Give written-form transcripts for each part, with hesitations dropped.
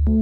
फिर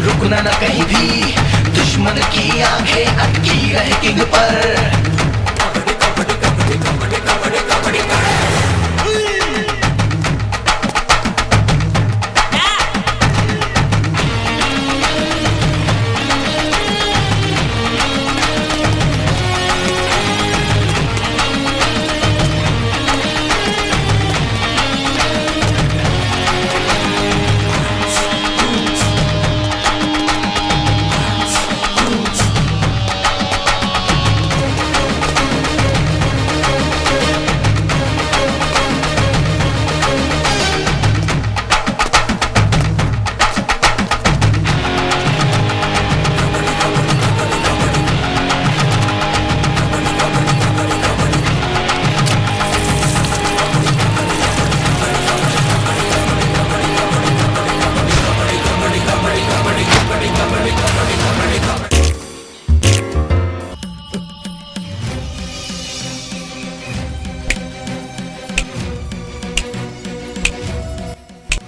रुकना न कहीं भी, दुश्मन की आंखें अटकी रहे किंग पर।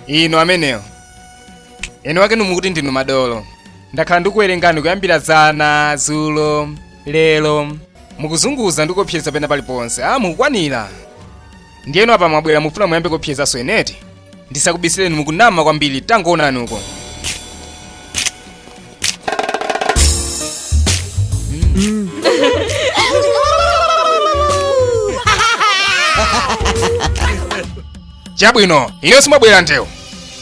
Inu amenewo, eni wake mukuti ndinu madolo. Ndakhala ndikuwerengani kuyambira dzana, dzulo, lero. Mukuzunguza ndi kuopseza pena paliponse. Ah, mukukwanira. Ndiyeno apa mwabwera mufuna muyambe kuopsezanso eneti. Ndisakubisireni, mukunama kwambiri, tangoonani uko. Chabwino, ine simwabwera ndewu.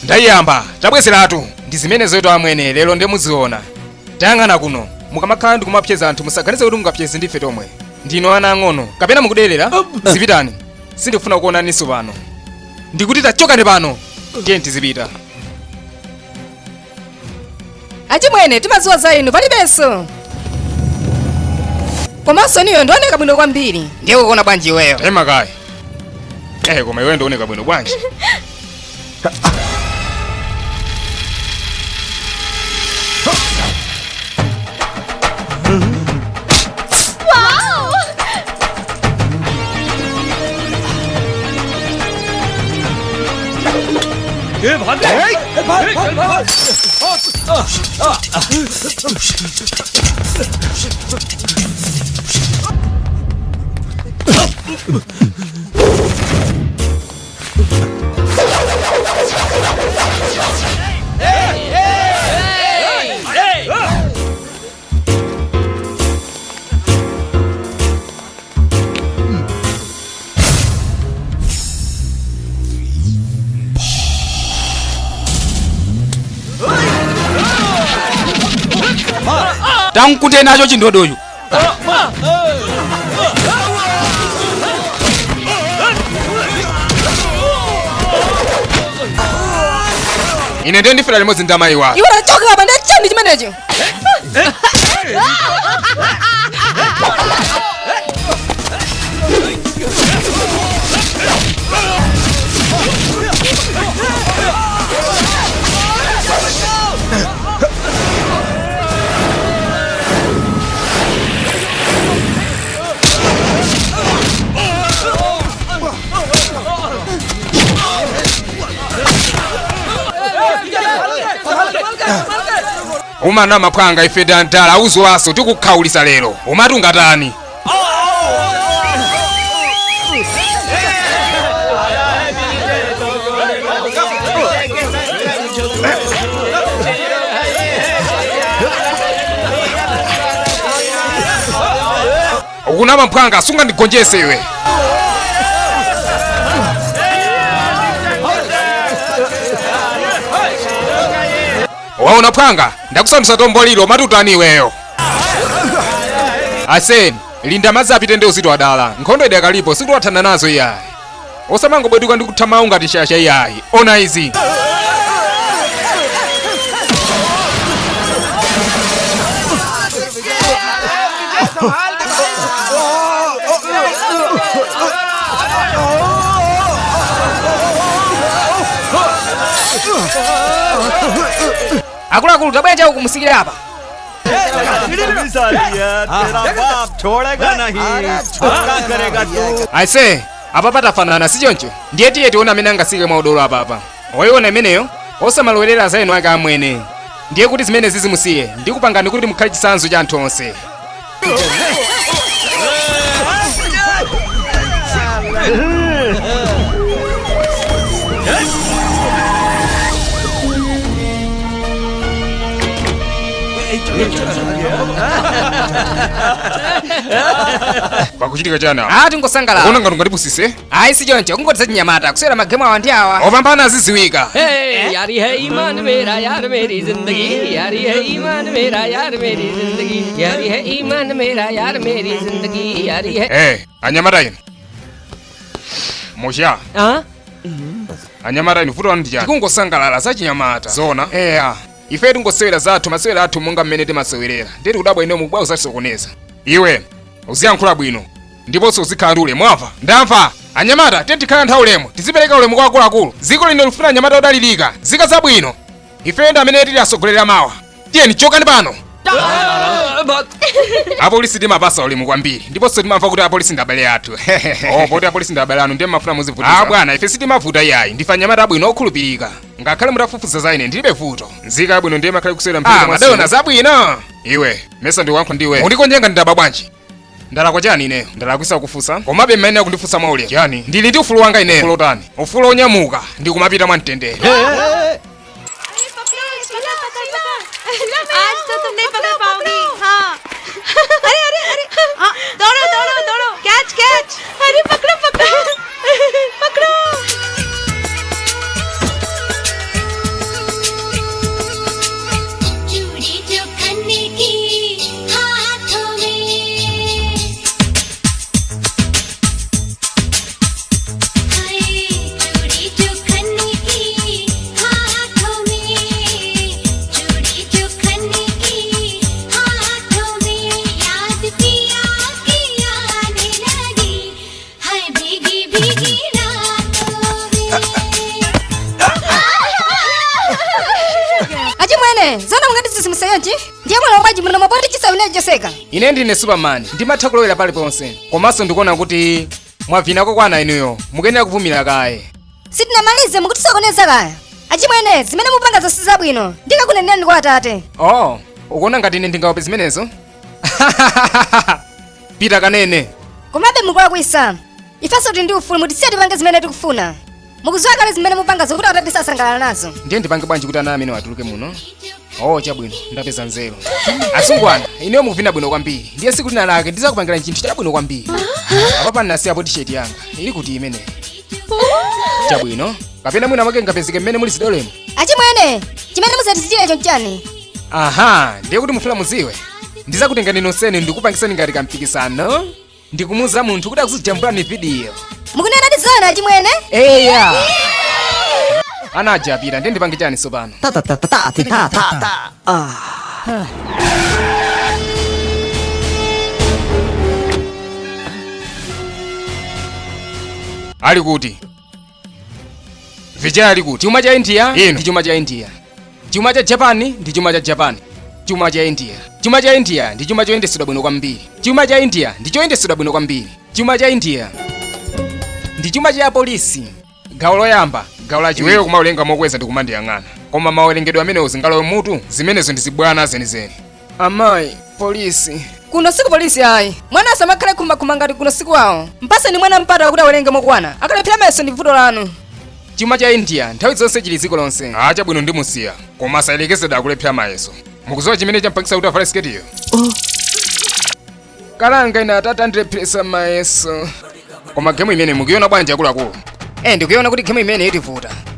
Ndayiyamba, tabwezeratu. Ndi zimene zoto amwene, lero ndemuziona. Tayang'ana kuno, mukamakhala ndi kumapyeza anthu musaganize kuti mungapyeze ndife tomwe. Ndinu ana ang'ono, kapena mukuderera? Zipitani. Sindikufuna kuonaninso pano. Ndikuti tachokani pano. Tiye tizipita. Achimwene, timadziwa za inu palibenso. Komanso niyo ndioneka bwino kwambiri. Ndiye ukuona bwanji iweyo? Ema kayi. Koma iweyo ndioneka bwino bwanji. Tamkunde nacho chindodocho. Ine ndiye ndifera limodzi ndi amayi wako. Iwe tachoka apa, ndachani chimenecho? Umana maphwanga ife dandala auzowaso tikukhaulisa lero. Umati ungatani? Ukunama mphwanga, sungandigonjese iwe. Waona phwanga, ndakusandutsa tomboliro mati utani iweyo. Aseni, linda madzi apite ndi uzito adala. Nkhondo idakalipo sikuti nazo iyayi. Osamangobwetuka ndi kutha mawu ngati shasha iyayi. Ona izi. Akuluakulu tabwera chawo kumusikira apa. तेरा बाप छोड़ेगा नहीं पक्का करेगा तू Aise, apa tafanana si choncho? Ndiye tiye tione amene angasike mwaudolo apapa. Oyiona imeneyo, osamalowerera za enu ake amwene. Ndiye kuti zimene zizimusiye, ndikupangani kuti mukhale chitsanzo cha anthu onse. Pakuchitika chana. Ah, tingosangalala. Ukuona ngati ungatipusise? Ayi si choncho, kungoti zachinyamata kusewera magemu awa ndi awa. Opambana aziziwika. हे यारी है ईमान मेरा यार मेरी जिंदगी यारी है ईमान मेरा यार मेरी जिंदगी यारी है ईमान मेरा यार मेरी जिंदगी यारी है Eh, anyamata inu. Mocha. हाँ Anyamata inu vuto ndi chani? Tikungosangalala zachinyamata. Zona. Eya. Ife tingosewera zathu masewera athu monga mmene timasewerera. Ndeti kudabwa ine mukubwa uzasokoneza. Iwe, uziyankhula bwino. Ndiponso uzikhala ndi ulemu mwamva. Ndamva. Anyamata, tiye tikhala nthawi ulemu. Tizipereka ulemu kwa akuluakulu. Dziko lino lifuna anyamata odalirika. Zika zabwino. Ife ndi amene tili asogolera mawa. Tiyeni chokani pano. Apolisi timapasa ulemu kwambiri ndiponso timamva kuti apolisi ndi abale athu. Oh, poti apolisi ndi abale anu ndiye mafuna muzivutisa. Ah bwana, ife sitimavuta iyayi, ndife anyamata abwino okhulupirika. Ngakhale mutafufuza za ine ndilibe vuto. Nzika yabwino ndiye makhale kusewera mpira. Ah, madona zabwino. Iwe, mesa ndikuyankha ndiwe. Undikonjenga ndaba bwanji? Ndalakwa chani ineyo? Ndalakwisa kufusa. Komabe mmene akundifusa mwaulemu. Chani? Ndili ndi ufulu wanga ineyo. Ufulu utani? Ufulu onyamuka ndikumapita mwamtendere. आज तो तुम नहीं पकड़ पाओगी। हाँ, अरे अरे अरे, हाँ, दौड़ो दौड़ो दौड़ो, कैच कैच, अरे पकड़ो पकड़ो पकड़ो। चूड़ी जो खन्ने की हाथों में, हाय चूड़ी जो खन्ने की हाथों में, चूड़ी जो खन्ने की हाथों में, याद पिया की आने लगी, हाय भीगी भीगी रातों में। Achimwene, zona mungatizizimuseyenji? Ndiye mwana wabwanji muno mapoti chisawine choseka. Ine ndine Superman, ndimatha kulowera paliponse. Komanso ndikuona kuti mwavina kwana inuyo, mukuyenera kuvumira kaye. Sitinamalize mukutisokoneza kaya. Achimwene, zimene mupanga zonse zabwino. Ndikakunenera kwa atate. Oh, ukuona ngati ine ndingaope zimenezo? Pita kanene. Komabe mukulakwisa. Ifenso tili ndi ufulu mutisiye tipange zimene tikufuna. Mukudziwa kale zimene mupanga zokuti atate sasangalala nazo. Ndiye ndipange bwanji kuti ana amene watuluke muno? Oh, chabwino, ndapeza nzeru. Asungwana, ineyo mukuvina bwino kwambiri. Ndiye siku lina lake ndizakupangira chinthu chabwino kwambiri. Apapa ndinasiyapo t-shirt yanga. Ili kuti imeneyi. Chabwino, kapena mwina mwake ngapezeke mmene muli zidolemo. Achimwene, chimene musatichitirecho nchani? Aha, ndiye kuti mufuna muziwe. Ndizakutengani nonsenu ndikupangisani ngati kampikisano. Ndikumuza munthu kuti akuzijambulani video. Mukunena ndi zona achimwene? Eya. Ana aja apita, ndiye ndipange chani tsopano? Ta ta ta ta ta ta ta ta. Ah. Ali kuti? Vijay ali kuti? Chuma cha India ndi chuma cha India. Chuma cha Japan ndi chuma cha Japan. Chuma cha India. Chuma cha India ndi chuma choyendesedwa bwino kwambiri. Chuma cha India ndi choyendesedwa bwino kwambiri. Chuma cha India ndi chuma cha polisi. Gawo loyamba, gawo lachiwiri. Iweyo kumawerenga mokweza ndi kumandiyang'ana. Koma mawerengedwe amenewo zingalowe mutu, zimenezo ndi zibwana zenizeni. Amayi, polisi. Kuno siku polisi ayi. Mwana asamakhale khumakhuma ngati kuno siku awo. Mpaseni mwana mpata wakuti awerenge mokwana. Akalephera mayeso ndi vuto lanu. Chuma cha India nthawi zonse chili dziko lonse. Ah, chabwino ndimusiya. Koma asayelekezedwa akulephera mayeso. Mukudziwa chimene champangisa kuti avale siketiyo? Kalanga ine atati andilepheresa mayeso. Koma gemu imene mukuiona bwanji akuluakulu? Eh, ndikuiona kuti gemu imene itivuta.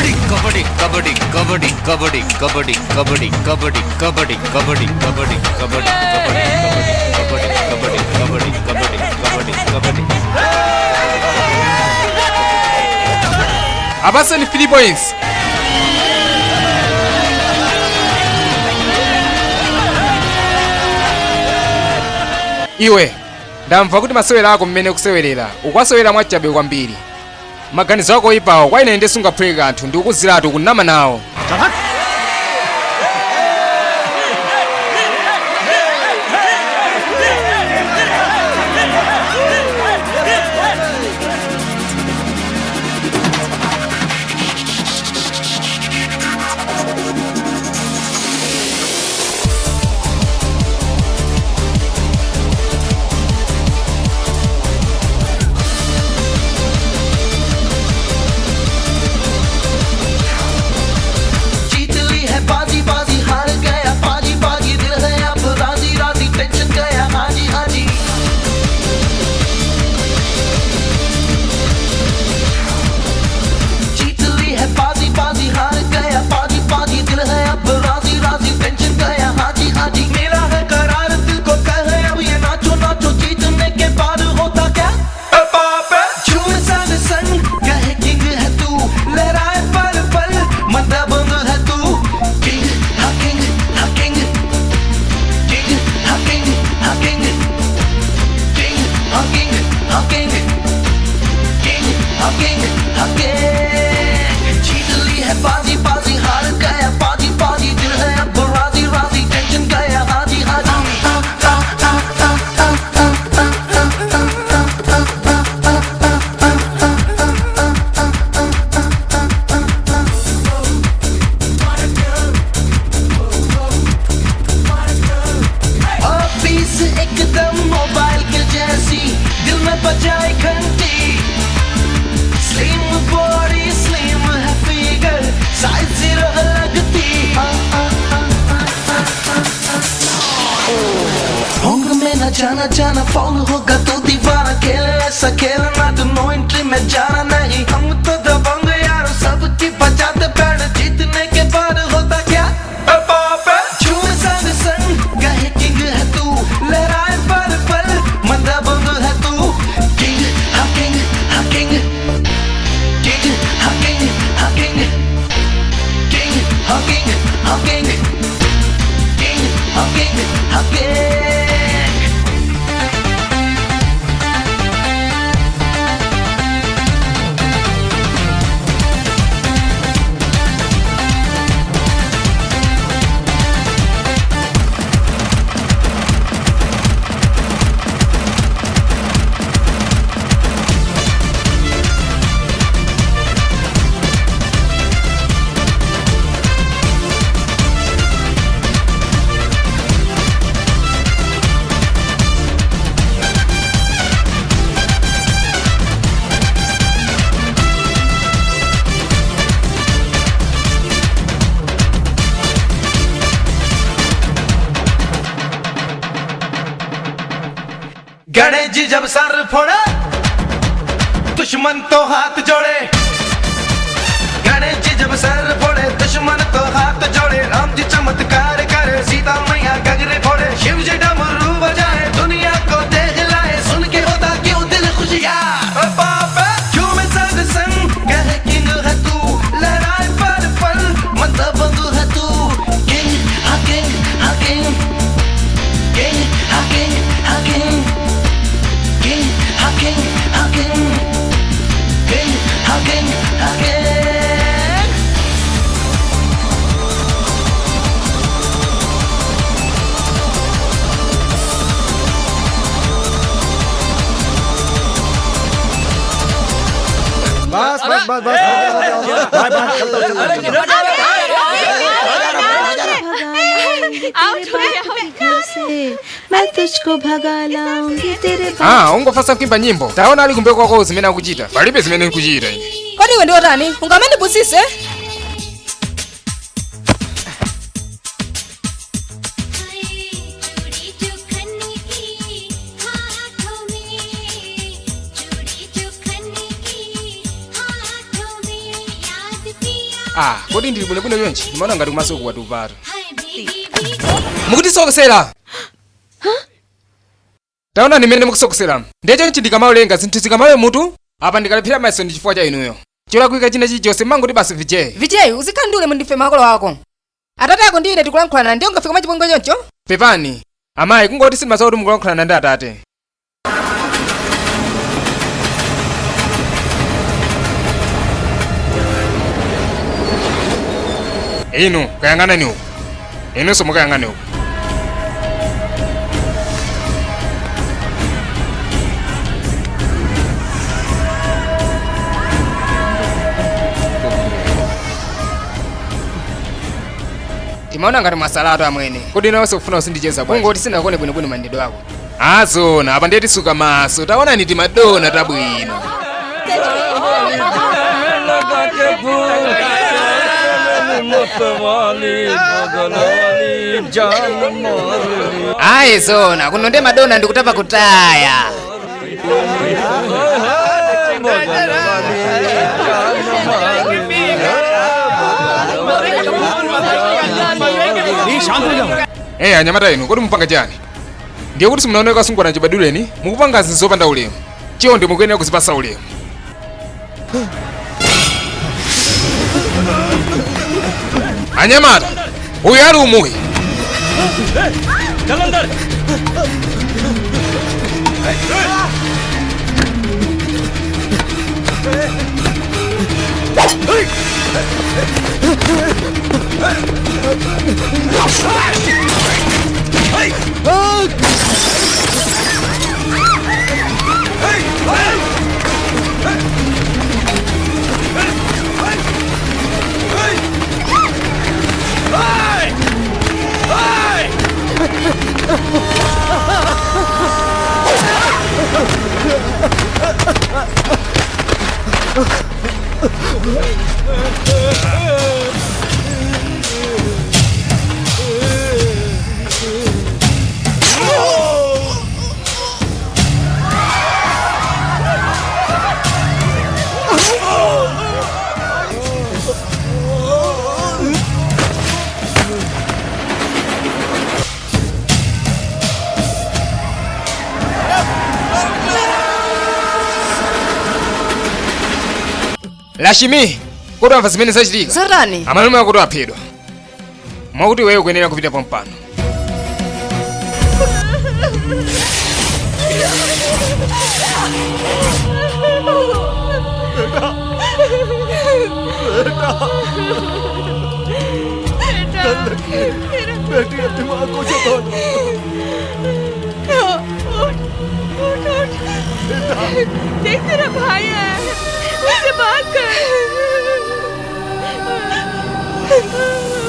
Kabaddi kabaddi kabaddi kabaddi kabaddi kabaddi kabaddi kabaddi kabaddi kabaddi kabaddi kabaddi kabaddi kabaddi kabaddi kabaddi kabaddi kabaddi. Apatseni 3 points. Iwe ndamva kuti masewera ako mmene kusewerera ukwasewera mwachabe kwambiri. Maganizo ako oyipawo kwa ine ndisungaphweke kanthu ndikukuziratu kunama nawo. जीत ली है बाजी बाजी हार गया बाजी बाजी दिल है अब राजी राजी टेंशन गया हाजी हाजी। जीत ली है बाजी बाजी हार गया बाजी बाजी दिल है अब राजी राजी टेंशन गया हाजी हाजी। मेरा है करार दिल को कहे अब ये नाचो नाचो जीतने के बाद होता क्या। झूम संग संग कहे किंग है तू लहराए पल पल मंदा बंद है तू। किंग हा किंग हा किंग किंग हा किंग हा किंग किंग हा किंग हा किंग किंग हा किंग हा किंग। जीत ली है बाजी बाजी हार गया बाजी बाजी दिल है अब राजी राजी टेंशन गया हाजी हाजी। पीस एकदम मोबाइल के जैसी दिल में बजाए घंटी। Slim body slim है figure size zero लगती। ढोंग में न जाना जाना फॉल होगा तो दीवाना। खेल ऐसा खेलना तो नो एंट्री में जाना नहीं। हम तो दबंग यार सबकी बजाते पैर जीतने के बाद होता क्या। झूम संग संग कहे किंग है तू लहराए पल पल मंदा बंद है तू। किंग हा किंग हा किंग किंग हा किंग हा किंग किंग हा किंग हा किंग किंग हा किंग हा किंग। गणेश जी जब सर फोड़े दुश्मन तो हाथ जोड़े। गणेश जी जब सर फोड़े दुश्मन तो हाथ जोड़े। राम जी चमत्कार करे सीता मैया गगरे फोड़े। शिव जी डमरू बजाए दुनिया को देख लाए। सुन के होता क्यों दिल खुशिया। झूम संग संग कहे किंग है तू लहराए पल पल मंदा बंधु है तू। किंग हा किंग हा किंग किंग हा किंग हा किंग किंग हा किंग हा किंग किंग हा किंग हा किंग। बस बस बस बस बाय बाय चलता चलता। मैं तुझको भगा लाऊंगी तेरे Ah, ungofasa kuimba nyimbo. Taona ali kumbeko kwako zimene akuchita. Palibe zimene nkuchita ine. Kodi iwe ndi otani? Ungamandibusise? चूड़ी जो खन की हाथों में याद पिया। Ah, kodi ndili bwinobwino chonchi? Ndimaona ngati kumaso kuwatupatu. Mukutisokosera. Taona nimene mukusokosera. Ndiye chonchi ndikamawerenga zinthu zikamawe mutu, apa ndikalephera mayeso ndi chifukwa cha inuyo. Cholakwika china chilichonse mangoti basi Vijay. Vijay, uzikhala ndi ulemu ndife makolo ako. Atate ako ndi ine tikulankhulana ndiye ungafike mwachipongwe choncho? Pepani, amayi kungoti sindimadziwa kuti mukulankhulana ndi atate. Inu kayang'anani uku. Inunso mukayang'ane uku. Timaona ngati mwasalatu amwene. Kodi nawenso ukufuna uzindicheza bwanji? Kungoti sinakuone bwinobwino mayendedwe ako. Azona, apa ndiye tisuka maso, taonani timadona tabwino. Ayi zona, kuno ndiye madona ndikutapa kutaya. Eh, anyamata inu, kodi mupanga chani? Ndiye kuti simunaoneka asungwana chibadwireni, mukupanga zinthu zopanda ulemu. Chonde mukuyenera kuzipasa ulemu. Anyamata, uyu ali umuyi. Lashimi, kodi wamva zimene zachitika? Zotani? Amalume ako aphedwa. Mwakuti iweyo ukuyenera kupita pompano. बेटी अपनी माँ को संभालो। उठ उठ उठ, देख तेरा भाई आया है, उससे बात कर।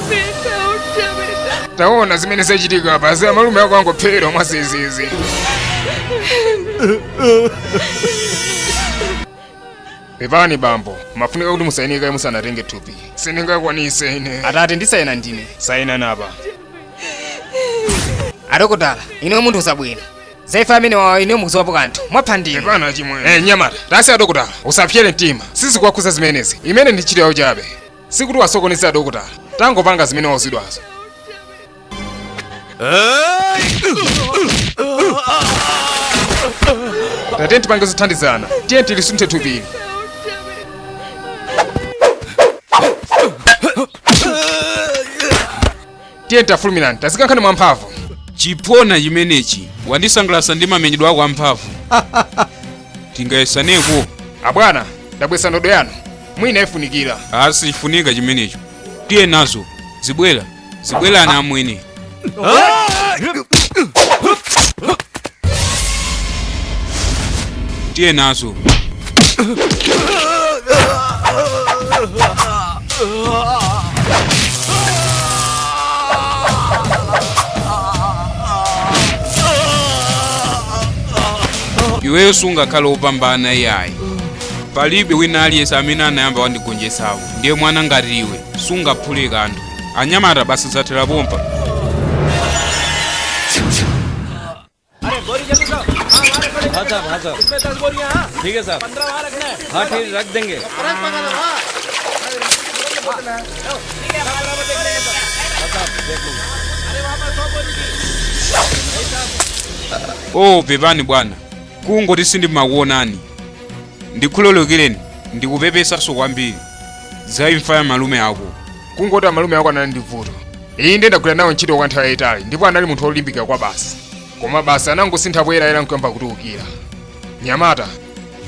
बेटा उठ जा बेटा। Taona zimene zachitika basi, amalume ako angophedwa mwazizizi. Pepani bambo, mafunika kuti musayinike musanatenge thupi. Sindingakwanise ine. Atate ndisayina ndine. Sayina napa. Adokotala, inuyo munthu usabwino. Zaifa amene wawa inuyo mukudziwapo kanthu. Mwapha ndinu. Pepani chimwene. Eh, nyamata, tasi adokotala, usapyere mtima. Sizikuwakhuza zimenezi. Imene ndi ntchito yawo chabe. Sikuti wasokoneza adokotala. Tangopanga zimene wauzidwazo. Tate tipange zothandizana. Tiye tilisunthe thupili. Tiye tafulumirani, tazikankhani mwamphamvu. Chipona chimenechi wandisangalatsa ndi mamenyedwe ako amphamvu. Tingayesaneko. Abwana, ndabwesa ndodo yanu. Mwina ifunikira. Asifunika chimenecho. Tiye nazo. Zibwera. Zibwera ana amwene. Tiye nazo. Iweyo sungakhale wopambana iyayi. Palibe wina aliyense amene anayamba wandigonjetsapo. Ndiye mwana ngati iwe sungaphule kanthu. Anyamata basi zathera pompa. हाँ साहब, हाँ साहब, ठीक है साहब, हाँ ठीक रख देंगे। Oh, pepani bwana, kungoti sindimakuonani. Ndikhululukireni, ndikupepesanso kwambiri za imfa ya malume ako. Kungoti amalume ako anali ndi vuto. Iyi ndiye ndagwira nawo ntchito kwa nthawi yayitali ndipo anali munthu wolimbika kwa basi, koma basi anangosintha poyerayera nkuyamba kutiukira. Nyamata,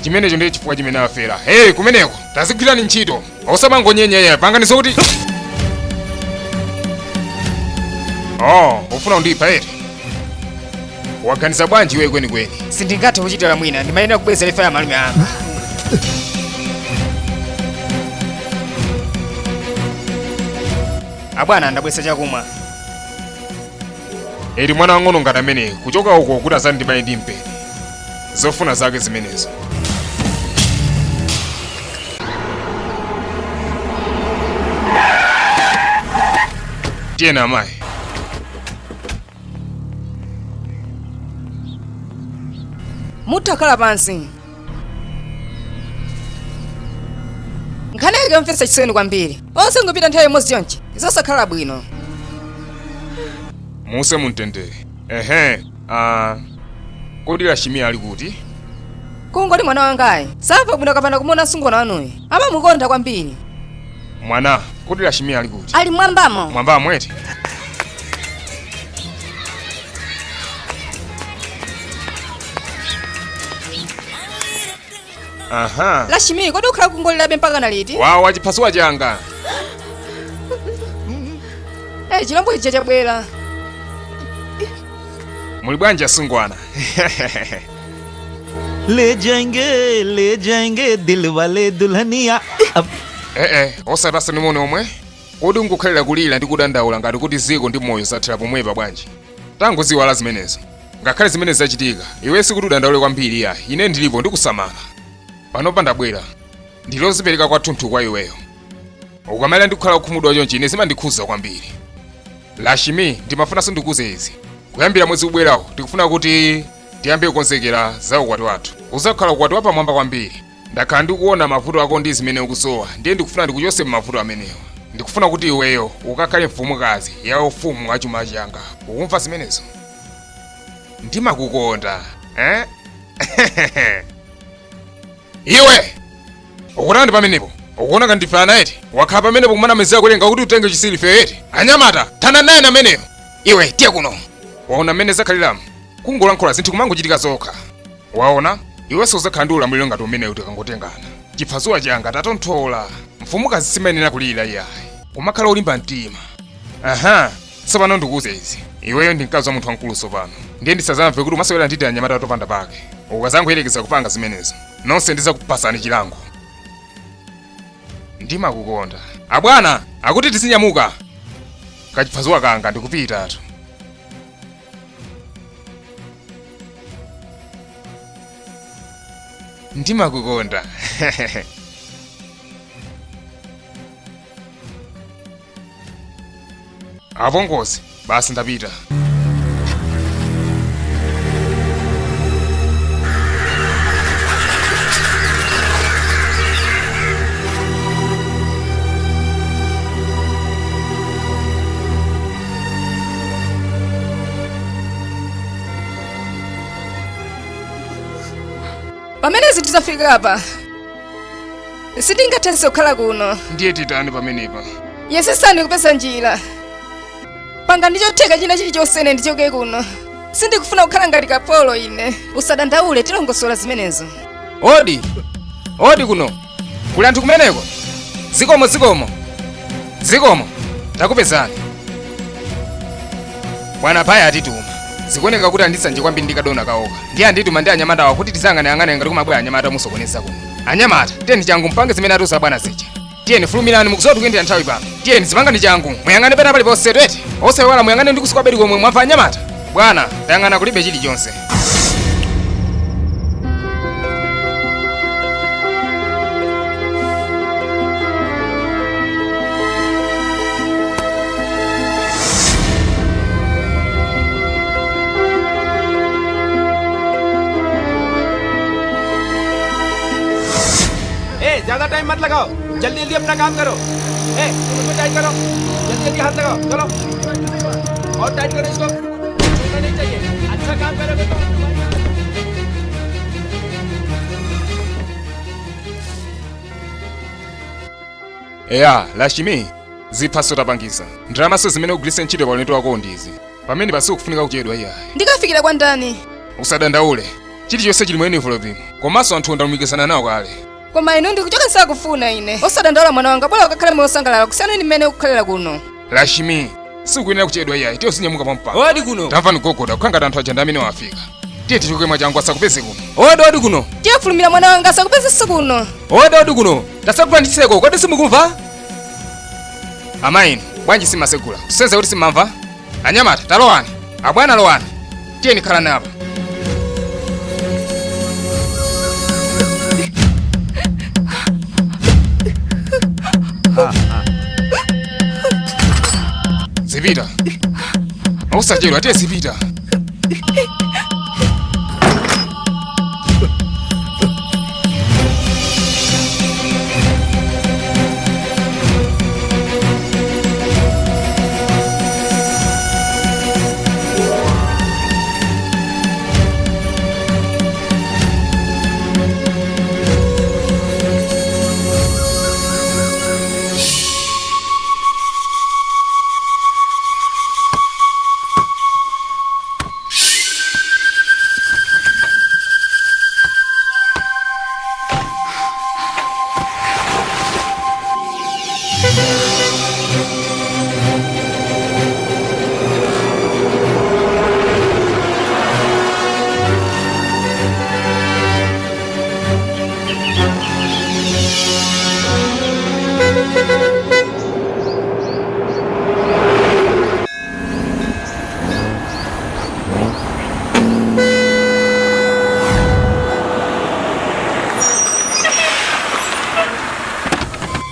chimenecho ndiye chifukwa chimene afera. Hey, kumeneko tazigwirani ntchito, osamangonyenya, pangani zokuti. Oh, ufuna undipha eti? Waganiza bwanji iwe kwenikweni? Sindingathe kuchitira mwina, ndimayenera kubwezera imfa ya malume anga. Abwana, ndabwesa chakumwa. Eri mwana wang'ono ngati ameneyo kuchoka uko kuti azandibaye ndi mpeni, zofuna zake zimenezo. Tiyena amayi. Mutakhala pansi. Nkhani yake yomvetsa chisoni kwambiri. Onse ngopita nthawi imodzi chonchi, zosakhala bwino. Muse mumtendere. Ehe, kodi Lashimi ali kuti? Kungoti mwana wangayi samva bwino kapanda kumuona msungwana wanuyo, amamukonda kwambiri. Mwana, kodi Lashimi ali kuti? Ali mwambamo. Mwambamo eti? Aha. Lashimi, kodi ukhala kungolirabe mpaka na liti? Wawa, chiphasuwa changa. Eh, chilombo ichi chabwera. Muli bwanji asungwana? ले जाएंगे ले जाएंगे दिल वाले दुल्हनिया अब Eh, osatasa ndi moni omwe. Kodi ungokhalira kulira ndi kudandaula ngati kuti ziko ndi moyo zathera pomwepa bwanji? Tangoziwala zimenezo. Ngakhale zimene zachitika, iwe sikuti udandaule kwambiri iyayi. Ine ndilipo ndikusamala. Panopa ndabwera. Ndilozipereka kwathunthu kwa iweyo. Ukamalira ndikukhala kukhumudwa chonchi, ine zimandikhuza kwambiri. Lashimi, ndimafunanso ndikuze izi. Kuyambira mwezi ubwerawo, tikufuna kuti tiyambe kukonzekera za ukwati wathu. Uzakhala ukwati wapamwamba kwambiri. Ndakhala ndikuona mavuto ako ndi zimene ukusowa, ndiye ndikufuna ndikuchose mavuto amenewa. Ndikufuna kuti iweyo ukakhale mfumukazi ya ufumu wa chuma changa. Ukumva zimenezo? Ndimakukonda, eh? Iwe! Ukuona ndi pamenepo? Ukuona kandifana eti? Wakhala pamenepo kumana mezera kulenga kuti utenge chisilife eti? Anyamata, thana naye ameneyo. Iwe, tiye kuno. Waona mmene zakhaliramu? Kungolankhula zinthu kumangochitika zokha. Waona? Iwenso uzakhala ndi ulamuliro ngati umeneyo tikangotengana. Chiphazuwa changa tatonthola. Mfumukazi simayenera kulira iyayi. Kumakhala olimba mtima. Aha, tsopano ndikuuze izi. Iweyo ndi mkazi wa munthu wamkulu tsopano. Ndiye ndisazamve kuti umasewera nditi anyamata atopanda pake. Ukazangoyerekeza kupanga zimenezo, nonse ndizakupasani chilango. Ndimakukonda. Abwana, akuti tizinyamuka. Kachiphazuwa kanga ndikupitatu. Ndimakukonda. Apongozi, basi ndapita. Pamene zinthu zafika apa, sindingathenso kukhala kuno. Ndiye titani pamenepa? Yesesani kupeza njira. Panga ndichotheka china chilichonse ine ndichoke kuno. Sindikufuna kukhala ngati kapolo ine. Usadandaule, tilongosola zimenezo. Odi! Odi kuno! Kuli anthu kumeneko? Zikomo, zikomo. Zikomo, takupezani. Bwana Paya atituma. Zikuoneka kuti andisanje kwambiri ndikadona kaoka. Ndiye andituma ndi anyamata awa kuti tizang'aneyang'ane ngati kumabwera anyamata musokoneza kuno. Anyamata, tiyeni changu mpange zimene atiuza bwana zija. Tiyeni fulumirani, mukuzowa tikuyendera nthawi pano. Tiyeni zipangani changu, muyang'ane pena paliponse twete. Osaiwala muyang'ane ndi kusuka bedi komwe mwamva anyamata. Bwana, tayang'ana kulibe chilichonse. ए, ज्यादा टाइम मत लगाओ, जल्दी जल्दी अपना काम करो। ए तुम इसको टाइट करो, जल्दी जल्दी हाथ लगाओ, चलो और टाइट करो इसको, छोड़ना नहीं चाहिए। अच्छा काम करोगे तो। Eya Lashimi, ziphaso tapangisa ndalamaso zimene ugwiritse ntchito pa ulendo wako ndizi pamene basi ukufunika kuchedwa iyayi. Ndikafikira kwa ndani? Usadandaule, chilichonse chili mu envelope, komanso anthu ndalumikizana nawo kale. Koma inu ndikuchoka nsakufuna ine. Osadandaula mwana wanga, bora ukakhale moyo wosangalala kusiyana ndi mmene ukukhalira kuno. Lashimi, sikuyenera kuchedwa iyayi, tiye uzinyamuka pampano. Odi kuno. Tamva ndikugogoda kukhala ngati anthu aja ndi amene wafika. Tiye tichoke mwachangu asakupeze kuno. Odi odi kuno. Tiye fulumira mwana wanga asakupezenso kuno. Odi odi kuno. Tasegula chitseko, kodi simukumva? Amayi, bwanji simasegula kusenza kuti simamva? Anyamata talowani, abwana lowani, tiye nikhalani apa. Zipita, usachedwa, tiye zipita.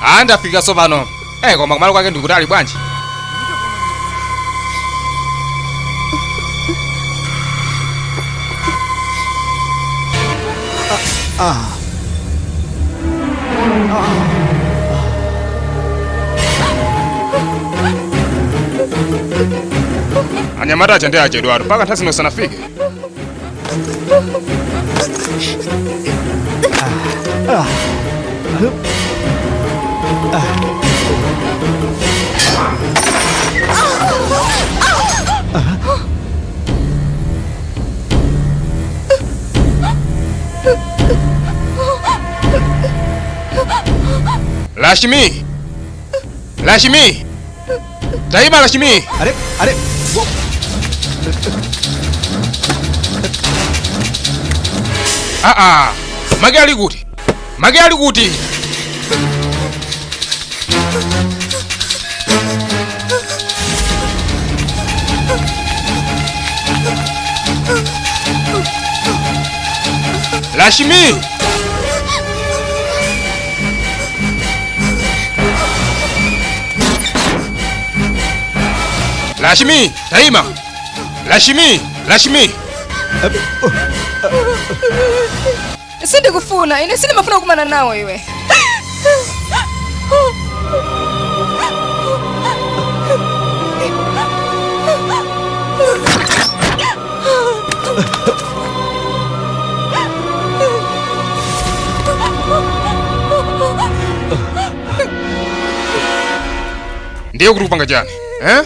Andafika tsopano. Koma kumalo kwake ndikutali bwanji. Anyamata aja ndi achedwatu mpaka nthawi zino sanafike. Lashmi! Lashmi! Taima Lashmi! अरे अरे वो Ah ah! Mage ali kuti? Mage ali kuti? Lashmi! Lashmi, taima! Lashmi, Lashmi! Sindikufuna ine, sindimafuna kukumana nawe iwe. Ndiye kuti kupanga chani? Eh?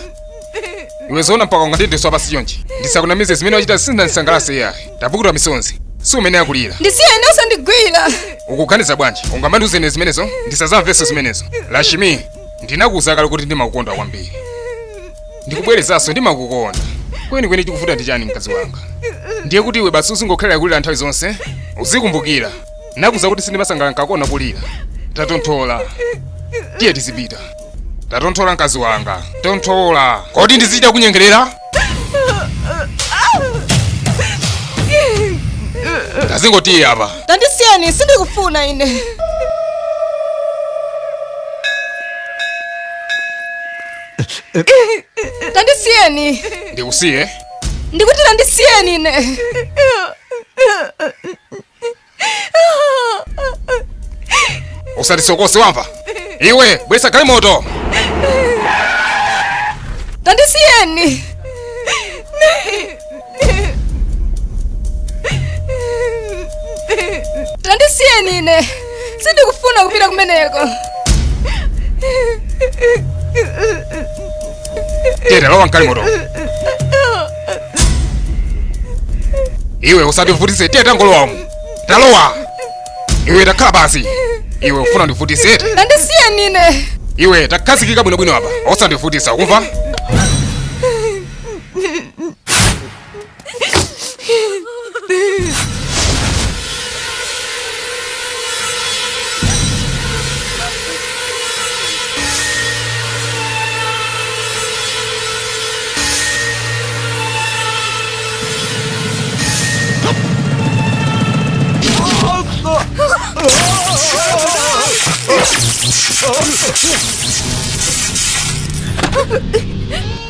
Iwe zoona mpaka ungatende pasi chonchi. Ndisakunamize zimene wachita sindandisangalatse iyayi. Tapukuta misonzi. Si umene akulira. Ndisiye ine, usandigwira. Ukuganiza bwanji? Ungamandiuzeni zimenezo? Ndisazamvenso zimenezo. Lashmi, ndinakuwuza kale kuti ndimakukonda kwambiri. Ndikubwerezanso ndimakukonda. Kwenikweni chikuvuta ndi chani mkazi wanga? Ndiye kuti iwe basi uzingokhalira kulira nthawi zonse? Uzikumbukira. Nakuwuza kuti sindimasangalala nkakuona kulira. Tatonthola. Tiye tizipita. Tatonthola mkazi wanga. Tonthola. Kodi ndizichita kunyengerera? Tazingotiye apa. Tandisiyeni, sindikufuna ine. Tandisiyeni. Ndikusiye? Ndikuti tandisiyeni ine. Usatisokose wamva? Iwe bwesa galimoto. Tandisiyeni. Tandisiyeni ine, sindikufuna kupita kumeneko. Tiye talowa mgalimoto. Iwe usandivutise, tiye tangolowamo. Talowa. Iwe takhala pansi. Iwe ufuna ndivutise? Tandisiyeni ine. Iwe takhazikika bwinobwino apa, osandivutisa, ukumva?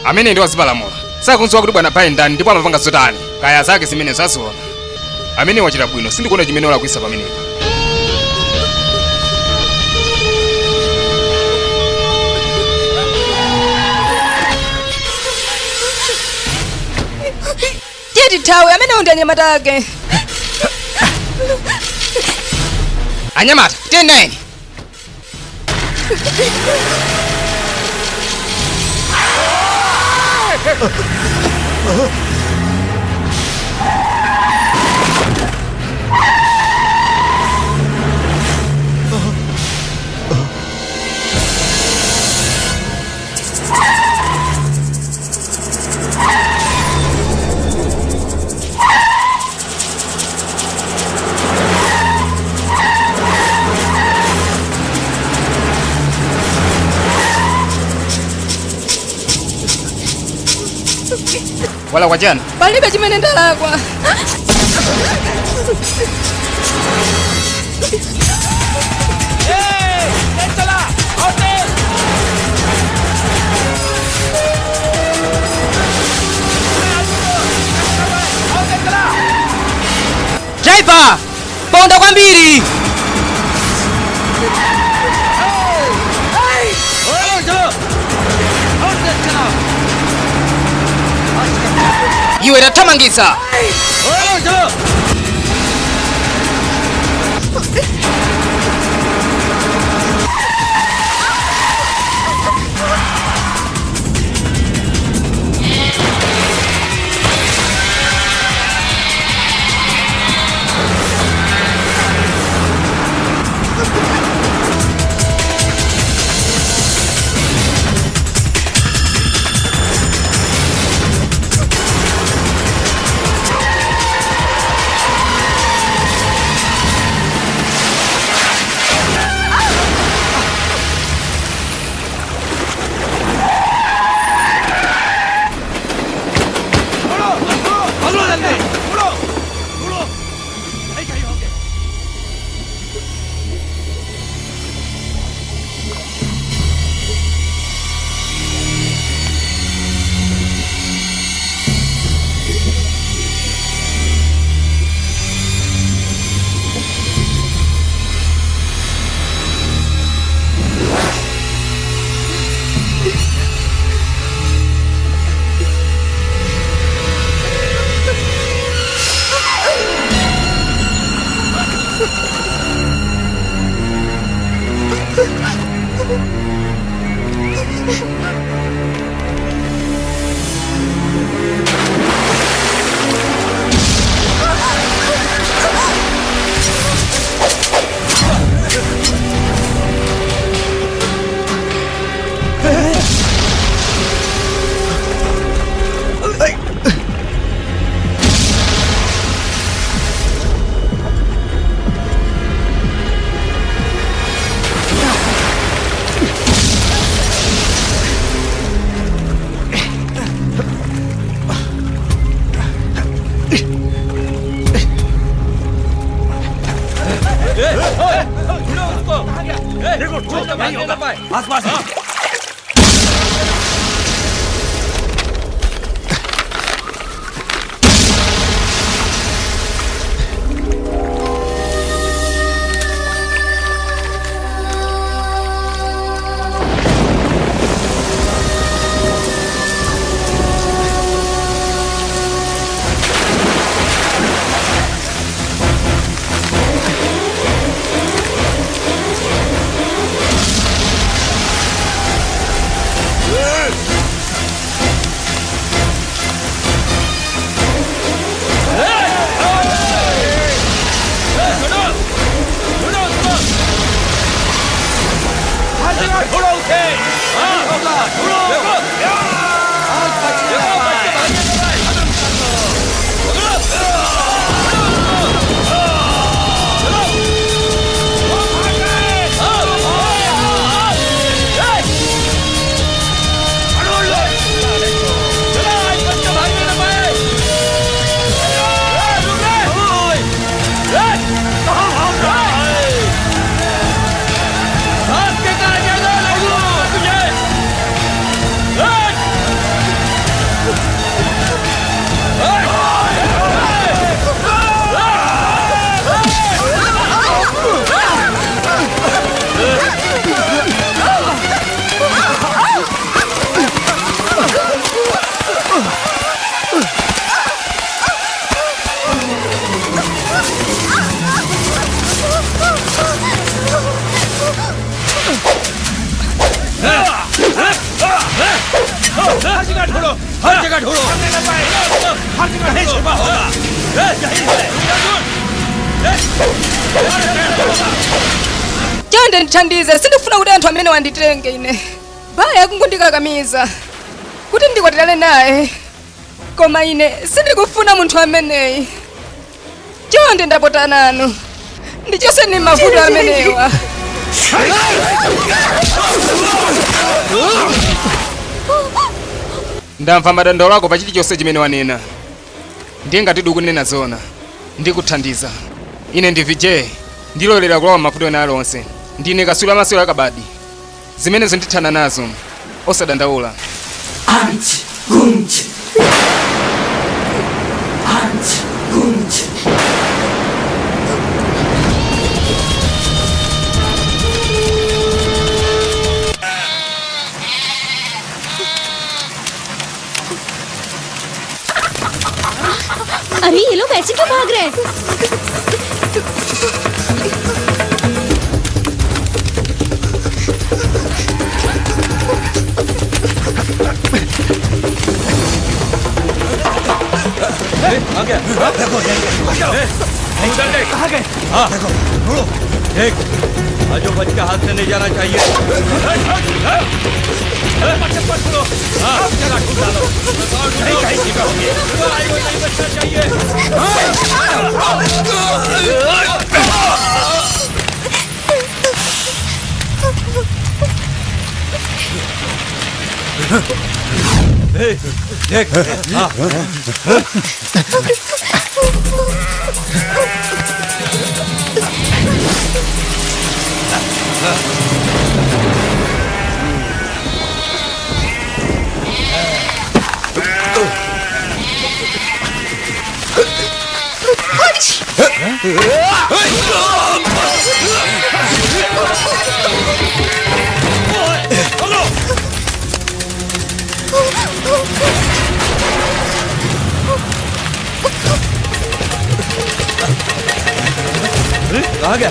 Amene ndi wazipalamula sakunziwa kuti bwana paye ndani ndipo amapanga zotani, kaya zake zimene zaziona. Amene wachita bwino, sindikuona chimene walakwisa pamenepa. Tiye tithawe, amenewo ndi anyamata ake. Anyamata, tiye nayeni. Wala kwa chani? Palibe chimene ndalakwa. Driver, ponda kwambiri. Iwe tathamangitsa. जगह ढूंढो उसे। ढूंढो, देखो बच्चे भागने लगा है। खत्म कर दो। चलो, वो भाग गए। चलो, आज बच्चे भागने न पाए। रुक रे। कहाँ भाग रहा है? भाग के कहाँ जाएगा? तुझे हर जगह ढूंढो, हर जगह ढूंढो, हर जगह नहीं छिपा होगा। यही है। Chonde ndithandize, sindifuna kuti anthu amene wanditenge ine. Baya kungondikakamiza kuti ndikwatirane naye, koma ine sindikufuna munthu ameneyi. Chonde ndapota nanu, ndichoseni mavuto amenewa. Ndamva madandaulo ako pa chilichonse chimene wanena. Ndiye ngati ukunena zona, ndikuthandiza. Ine ndi Vijay, ndilolera kulowa mavuto ena alonse. Ndine kaswiri amasewero akabadi. Zimenezo ndithana nazo, osadandaula. अरे ये लोग ऐसे क्यों भाग रहे हैं? आ गया। देखो, उधर देख। कहाँ गए? हाँ देखो, ढूंढो। देख, आज बच के हाथ से नहीं जाना चाहिए। हाँ, जगह ढूंढ डालो। नहीं कहीं छिपा होंगे। नहीं बचना चाहिए। देख, हाँ। कहाँ गया?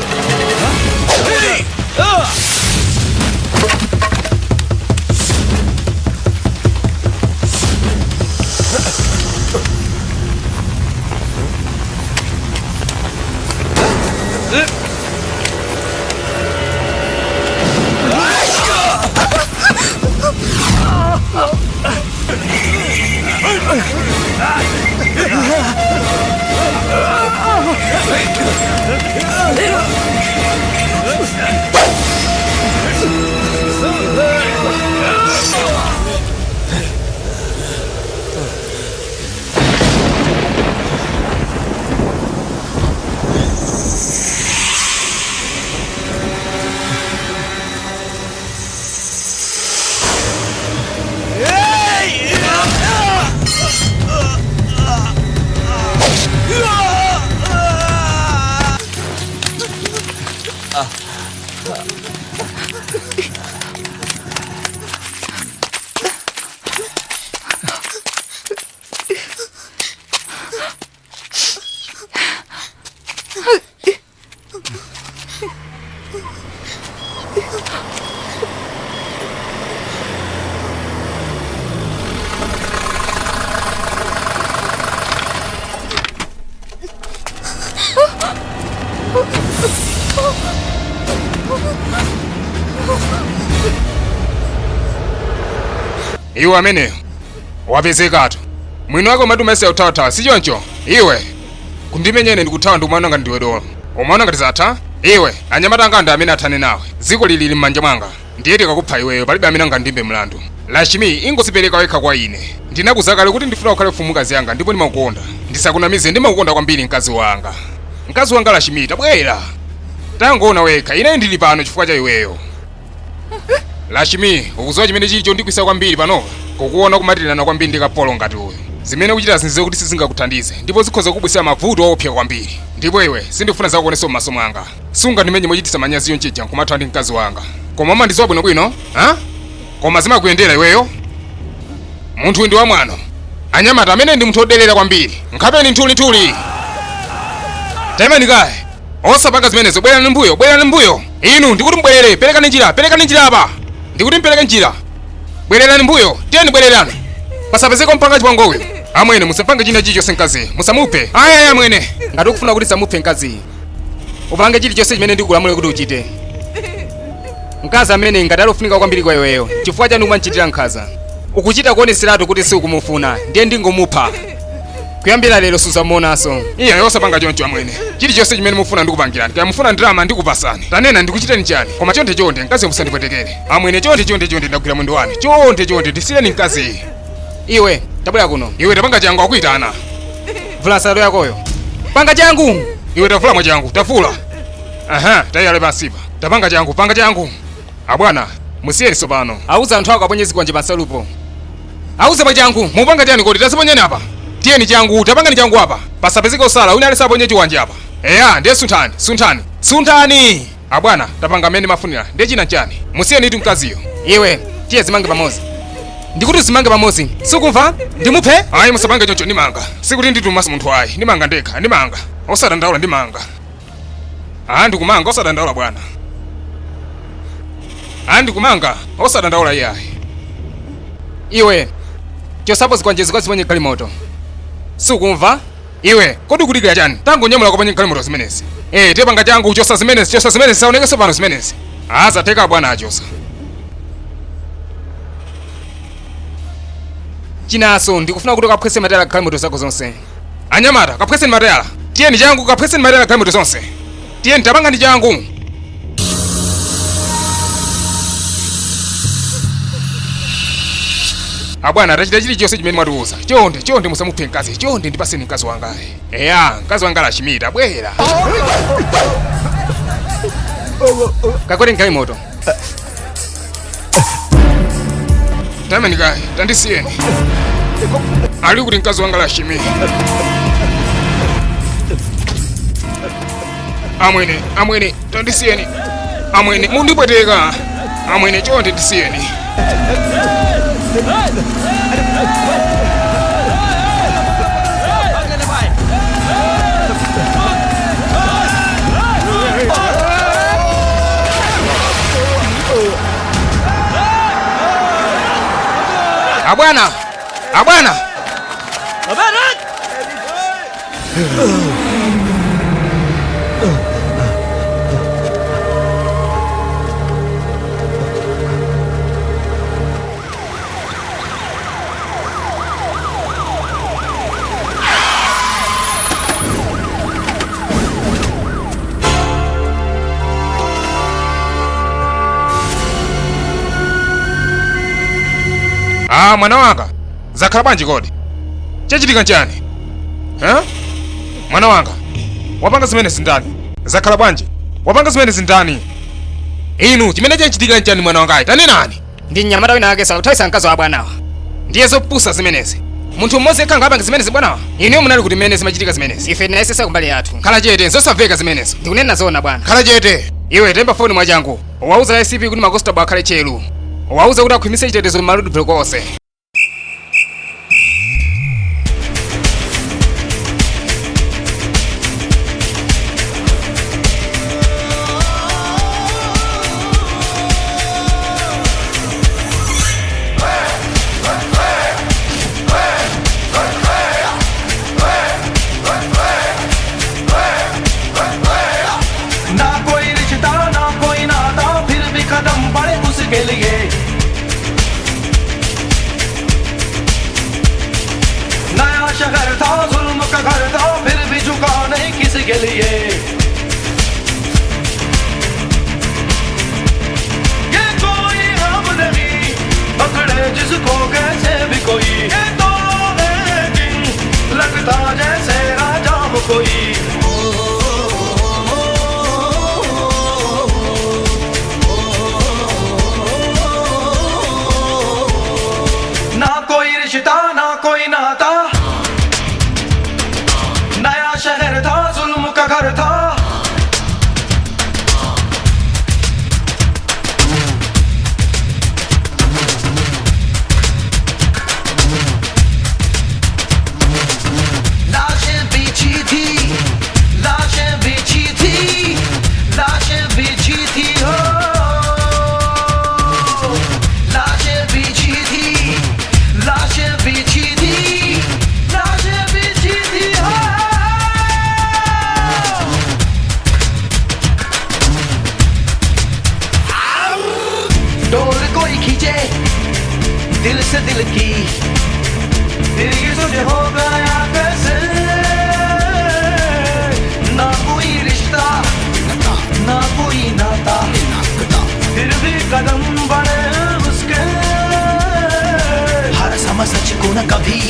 Iwe ameneyo wapezekatu mwini wake umati umayesa uthawathawa si choncho? Iwe kundimenyene ndikuthawa ndi umaona ngati ndiwe dolo, umaona ngati zatha? Iwe anyamata anga ndi amene athane nawe, dziko lili m'manja mwanga, ndiye tikakupha iweyo palibe amene angandimbe mlandu. Lashimi, ingozipereka wekha kwa ine. Ndinakuuza kale kuti ndifuna ukhale mfumukazi yanga ndipo ndimakukonda. Ndisakunamize, ndimakukonda kwambiri mkazi wanga. Mkazi wanga Lashimi, tabwera, tangoona wekha, ine ndili pano chifukwa cha iweyo. Lashimi, ukudziwa chimene chili chondikwiyitsa kwambiri panopa? Kukuona kumatirana kwambiri ndi kapolo ngati uyu. Zimene ukuchita zinziwe kuti sizingakuthandize ndipo zikhoza kukubwetsera mavuto owopsa kwambiri. Ndipo iwe sindikufuna zakuonenso m'maso mwanga. Sungandimenye mochititsa manyazi chonchija nkumathawa ndi mkazi wanga. Koma umandidziwa bwinobwino ha? Koma zimakuyendera iweyo? Munthu ndi wamwano. Anyamata amene ndi munthu odelera kwambiri. Nkhapeni nthuli. Taimani kaye. Osapanga zimenezo, bwerani mbuyo, bwerani mbuyo. Inu ndikuti mbwerere, perekani njira, perekani njira apa. Ndikuti mpereke njira. Bwererani mbuyo, tiyeni bwererani. Pasapezeke mpanga chipongwe uyu. Amwene musapange china chilichonse mkazi, musamuphe. Ayi ayi amwene. Ngati ukufuna kuti samuphe mkazi, upange chilichonse chimene ndikulamule kuti uchite. Mkazi amene ngati alofunika kwambiri kwa iweyo, chifukwa chani umanchitira nkhanza? Ukuchita kuoneseratu kuti siukumufuna, ndiye ndingomupha. Kuyambira lero suzamuonanso. Iye osapanga choncho amwene. Chilichonse chimene mufuna ndikupangirani. Kaya mufuna ndalama ndikupasani. Tanena ndikuchiteni chani. Koma chonde chonde mkazi musandipwetekere. Amwene chonde chonde chonde ndagwira mwendo wanu. Chonde chonde ndisiyeni mkazi. Iwe tabwera kuno. Iwe tapanga changu akuitana. Vula nsalu yakoyo. Panga changu. Iwe tavula mwachangu, tavula. Aha, tayale pansipa. Tapanga changu, panga changu. Abwana, musiyeni sopano. Auza anthu ako aponye zikwanje pansalupo. Auza mwachangu, mupanga chani kodi tasiponyeni apa. Tiyeni changu, tapangani changu apa. Pasapezeke usala, wina aliyense aponye chiwanje apa. Eya, ndiye sunthani, sunthani. Sunthani! Abwana, tapanga mmene mafunira. Ndiye china chani. Musiyeni itu mkaziyo. Iwe, tiye zimange pamodzi. Ndikuti zimange pamodzi. Sukumva? Ndimuphe? Ayi musapange choncho ndimanga. Sikuti nditumaso munthu ayi, ndimanga ndekha, ndimanga. Osadandaula ndimanga. Ah, ndikumanga osadandaula bwana. Ah, ndikumanga osadandaula iyayi. Iwe, chosapo zikwanje zikaziponye galimoto. Sukumva? Iwe, kodi ukudikira chani? Tangonyamula kuponye galimoto zimenezi. Eh, tepanga changu chosa zimenezi, chosa zimenezi, saonekenso pano zimenezi. Ah, zateka bwana achosa. Chinanso ndikufuna kuti ukaphwese matayala galimoto zako zonse. Anyamata, kaphweseni matayala. Tiyeni changu kaphweseni matayala galimoto zonse. Tiyeni tapanga ndi changu. Abwana, tachita chilichonse chimene mwatiuza. Chonde, chonde musamuphe mkazi. Chonde ndipaseni mkazi wangayi. Eya, mkazi wanga Lashimi tabwera. Kakwere galimoto. Taimani kaye, tandisiyeni. Ali kuti mkazi wanga Lashimi. Amwene, amwene, tandisiyeni. Amwene, mundipweteka. Amwene, chonde ndisiyeni. Abwana, abwana. Ah, mwana wanga, zakhala bwanji kodi? Chachitika nchani? Eh? Mwana wanga, wapanga zimene zindani? Zakhala bwanji? Wapanga zimene zindani? Inu, chimene chachitika nchani mwana wangayi? Tanenani. Ndi mnyamata wina ake sakuthawisa mkazi wa bwanawa. Ndiye zopusa zimenezi. Munthu mmodzi yekha angapanga zimenezi bwanawa? Inuyo munali kuti mmene zimachitika zimenezi? Ife tinayesesa kumbali yathu. Khala chete, zosamveka zimenezo. Ndikunena zoona bwana. Khala chete. Iwe temba foni mwachangu. Wauza ACP kuti makositabo akhale tcheru. Wauza kuti akhwimitse chitetezo m'ma roadblock onse. ना कोई रिश्ता ना कोई नाता, फिर भी कदम बढ़े उसके लिए। के लिए। ये कोई हम नहीं पकड़े जिसको कैसे भी कोई, ये तो है किंग लगता जैसे राजा हो कोई। ना कोई रिश्ता ना कोई नाता, नया शहर था जुल्म का घर था। लाशें बिछी थी, लाशें बिछी थी, लाशें बिछी थी, हो लाशें बिछी थी, लाशें बिछी थी, लाशें बिछी थी, हो। डोर कोई खींचे दिल से दिल की, फिर ये तुझे हो गया कैसे। ना कोई रिश्ता ना कोई नाता, फिर भी कदम बढ़े उसके। हर समझ सच को न कभी,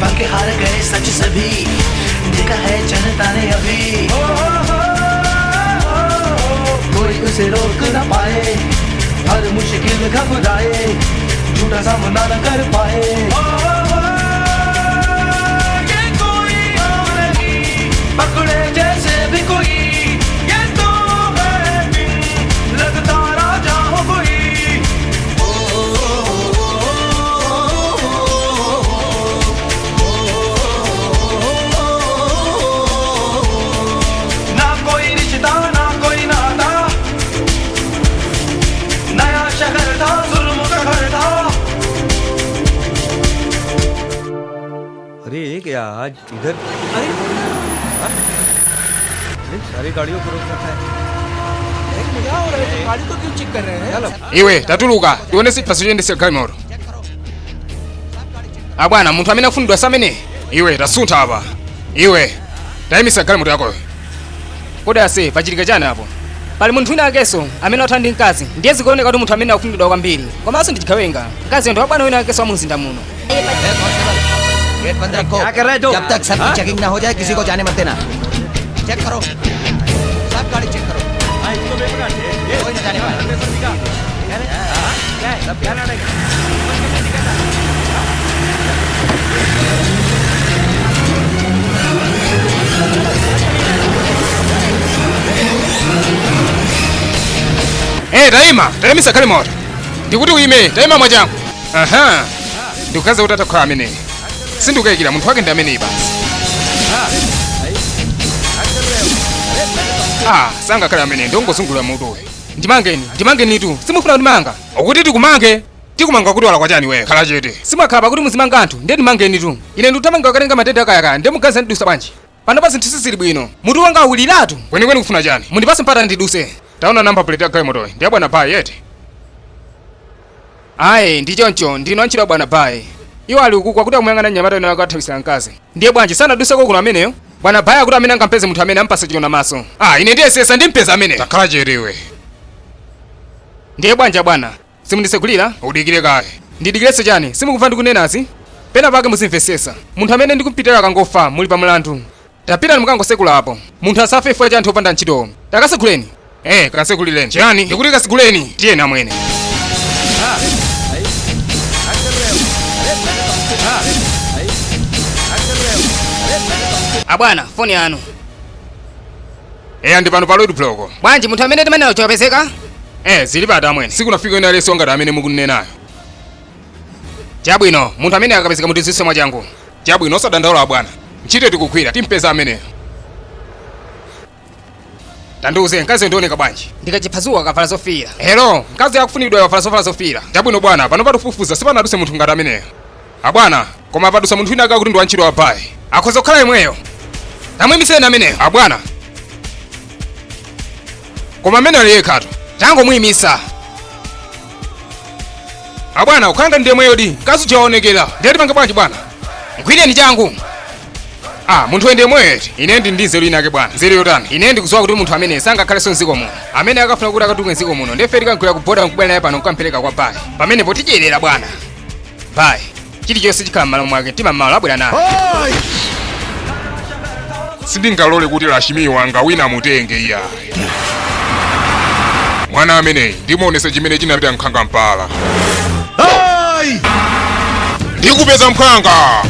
बल्कि हार गए सच सभी, देखा है जनता ने अभी। कोई उसे रोक न पाए, हर मुश्किल घबराए, झूठा सामना न कर पाए। ये कोई और नहीं पकड़े जैसे भी कोई, ये तो है किंग लगता राजा हो कोई। ना कोई रिश्ता ना कोई नाता, नया शहर था जुल्म का घर था। अरे ये क्या आज इधर? अरे हाँ? अरे सारी गाड़ियों को रोक रखा है। क्या हो रहा है? गाड़ी को क्यों चेक कर रहे हैं? Iwe tatuluka tione chiphaso choyendetsera galimoto. Abwana, munthu amene afunidwa samene. Iwe tasuntha apa. Iwe tayimisa galimoto yakoyo. Kodi ase pachitika chani apo? Pali munthu wina akenso amene watha ndi mkazi, ndiye zikuoneka kuti munthu amene akufunidwa kwambiri, komanso ndi chigawenga. Mkazi ndi wabwana wina akenso wa mu mzinda muno. Gate बंद रखो। क्या कर रहे हो? जब तक सबकी हाँ? चेकिंग ना हो जाए किसी को जाने मत देना। चेक करो, सब गाड़ी चेक करो, कोई ना जाने पाए। सब Eh, tayima tayimisa galimoto. Ndikuti uime, tayima mwachangu. Aha, ndikukaza kuti atakhala ameneyi. Sindikukayikira munthu wake ndi ameneyi basi. Ah, sangakhale ameneyi, ndongozungulira mutuwe. Ndimangeni, ndimangenitu, simufuna kundimanga. Ukuti tikumange, tikumanga kuti walakwa chani wewe? Khala chete. Simakhala pakuti muzimanga anthu, ndiye ndimangenitu. Ine ndikuthamanga kukatenga matenda akayakaya, ndiye muganiza ndidusa bwanji. Pano zinthu sizili bwino, mutu wanga awuliratu. Kwenikweni kufuna chani? Mundipase mpata ndiduse. Taona namba plate ya galimotoyi ndi ya bwana Bayi eti. Ayi, ndi choncho, ndinu antchito a bwana Bayi. Iwo ali uku kwakuti amuyang'ana mnyamata wina wake athawisira mkazi. Ndiye bwanji sanaduseko kuno ameneyo? Bwana Bayi akuti amene angampeze munthu amene ampase chiona maso. Ah, ine ndiyesesa ndimpeza amene. Takhala chete iwe. Ndiye bwanji bwana, simundisegulira? Udikire kaye. Ndidikirenso chani? Simukumva ndikunenazi? Pena pake muzimvesesa. Munthu amene ndikumpitira akangofa muli pa mlandu. Tapitani mukangosekula apo. Munthu asafe chifukwa cha anthu opanda ntchitowo. Takasekuleni. Eh, kasekulireni. Chani? Ndikuti kasekuleni. Tiyeni amwene. Abwana, foni yanu. Eh, andi pano pa road block. Bwanji munthu amene timanena chopezeka? Eh, zili pati amwene. Sikunafika wina aliyense ngati amene mukunenayo. Chabwino, munthu amene akapezeka mutidziwitse mwachangu. Chabwino, osadandaula bwana. Ntchito tikugwira, timpeza ameneyo. Tandiuze, mkazi ndioneka bwanji? Ndikachiphazuwa akavala zofiira. Hello, mkazi akufunidwa wavala zovala zofiira. Chabwino bwana, pano patufufuza sipanaduse munthu ngati ameneyo. Abwana, koma padusa munthu wina akakuti ndi wantchito wa Bayi. Akhoza kukhala imweyo. Tamwimiseni ameneyo. Abwana. Koma amene ali yekhatu. Tangomuyimisa. Abwana, ukhanga ndiye mweyo di. Mkazi uja waonekera. Ndiye tipange bwanji bwana? Mgwireni changu. Ah, munthu wende mweti ine ndi ndi nzeru inake bwana. Nzeru yotani? Ine ndikudziwa kuti munthu amene sangakhalenso mdziko muno, amene akafuna kuti akatuluke mdziko muno, ndefe tikamgwira ku boda nkubwera naye pano nkampereka kwa bayi. Pamenepo tidyerera bwana. Bayi, chilichonse chikhala m'malo mwake, mtima m'malo abwera naye. Sindingalole kuti Lashimi wanga wina mutenge iyayi. Mwana ameneyi ndimuonese chimene chinapita mkhanga mpala. Ndikupeza mphwanga.